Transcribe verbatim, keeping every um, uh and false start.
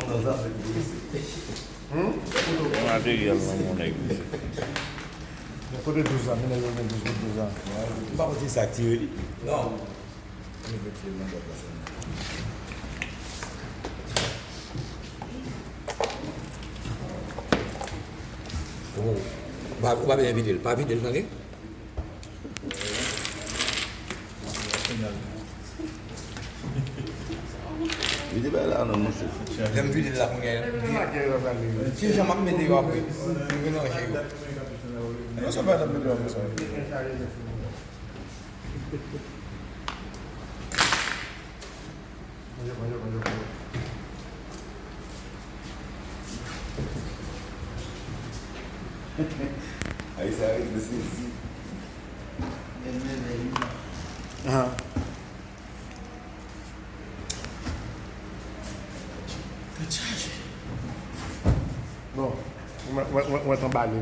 Yon materyèl nan mon nèg, mesye. Kote douz la? Menaj yo gen douz, kote douz la? M pa konn si sa k tire li. Non. Ou pa, ou pa bezwen vide l. Pa vide l, tande. Vide bay la non, monchè. Lè m vide l la kounye a, ki jan m ap mete yo apre? M melanje yo. Non, sa pa t ap mete yo apre sa. Ay, sa ret nan sezi. Ahan. Bon, mwen, mwen, mwen, mwen t anba li.